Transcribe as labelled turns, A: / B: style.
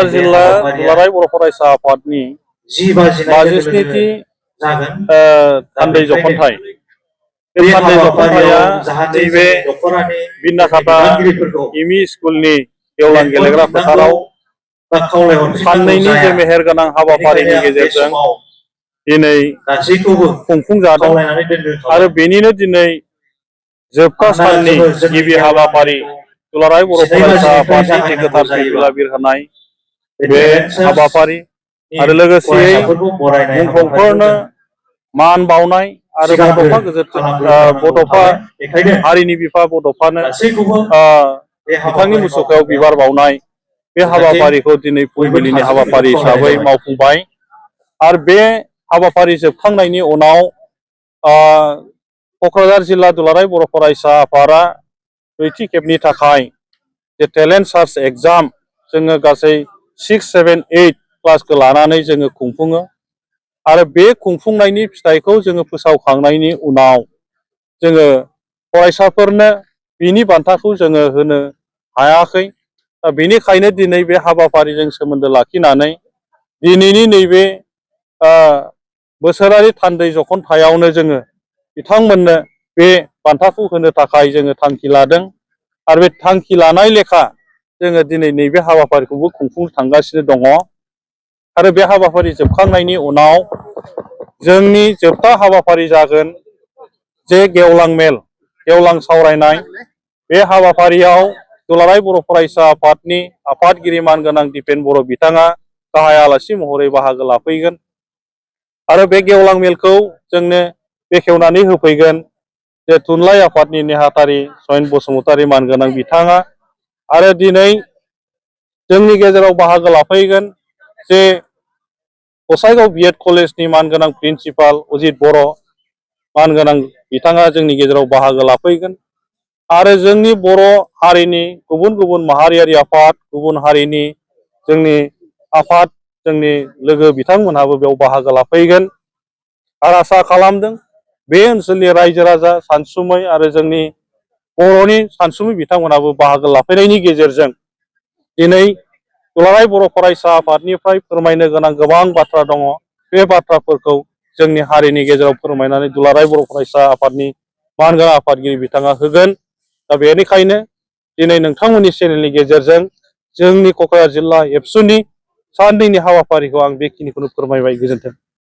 A: क'क्राझार जिल्ला दुलाराय बर' फरायसा आफादनि 52थि थान्दै जख'न्थाइ बे थान्दै जख'न्थाइआ नैबे बिन्नाखाता एमइ स्कुलनि गेवलां गेलेग्रा फोथाराव साननैनि जे मेहेरगोनां हाबाफारिनि गेजेरजों दिनै खुंफुंजादों आरो बेनिनो दिनै जोबथा साननि गिबि हाबाफारि दुलाराय बर' फरायसा आफादनि जे गोथार फिरफिला बिरहोनाय बे हाबाफारि आरो लोगोसेयै मुंख्लंफोरनो मान बावनाय आरो बड'फा हारिनि बिफा बड'फानो बिथांनि मुसुखायाव बिबार बावनाय बे हाबाफारिखौ दिनै फुंबिलिनि हाबाफारि हिसाबै मावफुंबाय आरो बे हाबाफारि जोबखांनायनि उनाव क'क्राझार जिल्ला दुलाराय बर' फरायसा आफादा नैथि खेबनि थाखाय जे टेलेन्ट सार्च एग्जाम जोङो गासै 6, 7, 8 क्लासखौ लानानै जोङो खुंफुङो आरो बे खुंफुंनायनि फिथाइखौ जोङो फोसावखांनायनि उनाव जोङो फरायसाफोरनो बिनि बान्थाखौ जोङो होनो हायाखै। दा बेनिखायनो दिनै बे हाबाफारिजों सोमोन्दो लाखिनानै दिनैनि नैबे बोसोरारि थान्दै जख'न्थायावनो जोङो बिथांमोननो बे बान्थाखौ होनो थाखाय जोङो थांखि लादों आरो बे थांखि लानाय लेखा जोङो दिनै नैबे हाबाफारिखौबो खुंफुंनो थांगासिनो दङ आरो बे हाबाफारि जोबखांनायनि उनाव जोंनि जोबथा हाबाफारि जागोन जे गेवलां मेल गेवलां सावरायनाय बे हाबाफारियाव दुलाराय बर' फरायसा आफादनि आफादगिरि मानगोनां दिपेन बर' बिथाङा गाहाय आलासि महरै बाहागो लाफैगोन आरो बे गेवलां मेलखौ जोंनो बेखेवनानै होफैगोन जे थुनलाइ आफादनि नेहाथारि सयन बसुमतारी मानगोनां बिथाङा आरो दिनै जोंनि गेजेराव बाहागो लाफैगोन जे गसाइगाव बिएड कलेजनि मानगोनां प्रिन्सिपाल अजित बर' मानगोनां बिथाङा जोंनि गेजेराव बाहागो लाफैगोन आरो जोंनि बर' हारिनि गुबुन गुबुन माहारियारि आफाद गुबुन हारिनि जोंनि आफाद जोंनि लोगो बिथांमोनहाबो बेयाव बाहागो लाफैगोन आरो आसा खालामदों बे ओनसोलनि रायजो राजा सानसुमै आरो जोंनि बर'नि सानसुमै बिथांमोनाबो बाहागो लाफैनायनि गेजेरजों दिनै दुलाराय बर' फरायसा आफादनिफ्राय फोरमायनो गोनां गोबां बाथ्रा दङ बे बाथ्राफोरखौ जोंनि हारिनि गेजेराव फोरमायनानै दुलाराय बर' फरायसा आफादनि मानगोनां आफादगिरि बिथाङा होगोन। दा बेनिखायनो दिनै नोंथांमोननि चेनेलनि गेजेरजों जोंनि क'क्राझार जिल्ला एबसुनि साननैनि हाबाफारिखौ आं बेखिनिखौनो फोरमायबाय। गोजोन्थों।